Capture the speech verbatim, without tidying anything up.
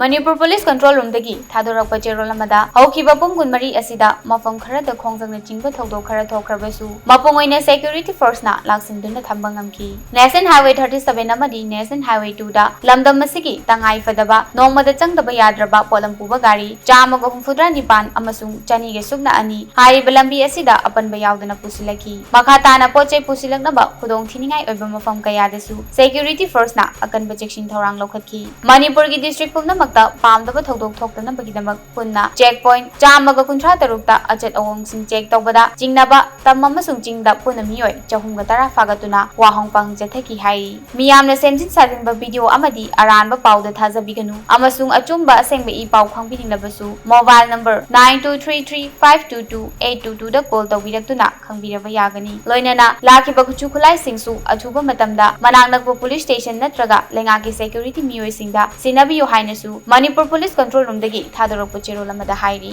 Manipur police control ꯔꯨꯝꯗꯒꯤ ꯊꯥꯗꯣꯔꯛꯄ ꯆꯦꯔꯣꯜ ꯑꯃꯗ, ꯍꯧꯈꯤꯕ ꯄꯨꯡ ꯀꯨꯟꯃꯔꯤ ꯑꯁꯤꯗ ꯃꯐꯝ ꯈꯔꯗ ꯈꯣꯡꯖꯪꯅꯆꯤꯡꯕ ꯊꯧꯗꯣꯛ ꯈꯔ ꯊꯣꯛꯈ꯭ꯔꯕꯁꯨ, ꯃꯄꯨꯡ ꯑꯣꯏꯅ ꯁꯦꯀ꯭ꯌꯨꯔꯤꯇꯤ ꯐꯣꯔꯁꯅ ꯂꯥꯛꯁꯤꯟꯗꯨꯅ ꯊꯝꯕ ꯉꯝꯈꯤ꯫ National Highway thirty seven ꯑꯃꯗꯤ National Highway two ꯗ ꯂꯝꯗꯝ ꯑꯁꯤꯒꯤ ꯇꯉꯥꯏ ꯐꯗꯕ, ꯅꯣꯡꯃꯗ ꯆꯪꯗꯕ ꯌꯥꯗ꯭ꯔꯕ ꯄꯣꯠꯂꯝ ꯄꯨꯕ ꯒꯥꯔꯤ ꯆꯥꯝꯃꯒ ꯍꯨꯝꯐꯨꯇꯔꯥ ꯅꯤꯄꯥꯟ ꯑꯃꯁꯨꯡ ꯆꯅꯤꯒ ꯁꯨꯞꯅ ꯑꯅꯤ ꯍꯥꯏꯔꯤꯕ ꯂꯝꯕꯤ ꯑꯁꯤꯗ ꯑꯄꯟꯕ ꯌꯥꯎꯗꯅ ꯄꯨꯁꯤꯜꯂꯛꯈꯤ꯫ ꯃꯈꯥ ꯇꯥꯅ ꯄꯣꯠ ꯆꯩ ꯄꯨꯁꯤꯜꯂꯛꯅꯕ ꯈꯨꯗꯣꯡ ꯊꯤꯅꯤꯡꯉꯥꯏ ꯑꯣꯏꯕ ꯃꯐꯝ ꯀꯌꯥꯗꯁꯨ ꯁꯦꯀ꯭ꯌꯨꯔꯤꯇꯤ ꯐꯣꯔꯁꯅ ꯑꯀꯟꯕ ꯆꯦꯛꯁꯤꯟ ꯊꯧꯔꯥꯡ ꯂꯧꯈꯠꯈꯤ꯫ ꯃꯅꯤꯄꯨꯔꯒꯤ ꯗꯤꯁꯇ꯭ꯔꯤꯛ ꯄꯨꯝꯅꯃꯛꯇ ꯄꯥꯝꯗꯕ ꯊꯧꯗꯣꯛ ꯊꯣꯛꯇꯅꯕꯒꯤꯗꯃꯛ ꯄꯨꯟꯅ ꯆꯦꯛ ꯄꯣꯏꯟꯠ ꯆꯥꯝꯃꯒ ꯀꯨꯟꯊ꯭ꯔꯥ ꯇꯔꯨꯛꯇ ꯑꯆꯠ ꯑꯑꯣꯡꯁꯤꯡ ꯆꯦꯛ ꯇꯧꯕꯗ ꯆꯤꯡꯅꯕ ꯇꯝ ꯑꯃꯁꯨꯡ ꯆꯤꯡꯗ ꯄꯨꯟꯅ ꯃꯤꯑꯣꯏ ꯆꯍꯨꯝꯒ ꯇꯔꯥ ꯐꯥꯒꯠꯇꯨꯅ ꯋꯥꯍꯣꯡ ꯄꯥꯡ ꯆꯠꯊꯈꯤ ꯍꯥꯏꯔꯤ꯫ ꯃꯤꯌꯥꯝꯅ ꯁꯦꯝꯖꯤꯟ ꯁꯥꯖꯤꯟꯕ ꯚꯤꯗꯤꯑꯣ ꯑꯃꯗꯤ ꯑꯔꯥꯟꯕ ꯄꯥꯎꯗ ꯊꯥꯖꯕꯤꯒꯅꯨ ꯑꯃꯁꯨꯡ ꯑꯆꯨꯝꯕ ꯑꯁꯦꯡꯕ ꯏ ꯄꯥꯎ ꯈꯪꯕꯤꯅꯤꯡꯂꯕꯁꯨ mobile number nine two three three five two two eight two two ꯗ call ꯇꯧꯕꯤꯔꯛꯇꯨꯅ ꯈꯪꯕꯤꯔꯕ ꯌꯥꯒꯅꯤ꯫ ꯂꯣꯏꯅꯅ ꯂꯥꯛꯈꯤꯕ ꯈꯨꯠꯁꯨ ꯈꯨꯠꯂꯥꯏꯁꯤꯡꯁꯨ ꯑꯊꯨꯕ ꯃꯇꯝꯗ ꯃꯅꯥꯛ ꯅꯛꯄ ꯄꯨꯂꯤꯁ ꯁ꯭ꯇꯦꯁꯟ ꯅꯠꯇ꯭ꯔꯒ ꯂꯩꯉꯥꯛꯀꯤ ꯁꯦꯀ꯭ꯌꯨꯔꯤꯇꯤ ꯃꯤꯑꯣꯏꯁꯤꯡꯗ ꯁꯤꯟꯅꯕꯤꯌꯨ ꯍꯥꯏꯅꯁꯨ ꯃꯅꯤꯄꯨꯔ ꯄꯨꯂꯤꯁ ꯀꯟꯇ꯭ꯔꯣꯜ ꯔꯨꯝꯗꯒꯤ ꯊꯥꯗꯣꯔꯛꯄ ꯆꯦꯔꯣꯜ ꯑꯃꯗ ꯍꯥꯏꯔꯤ꯫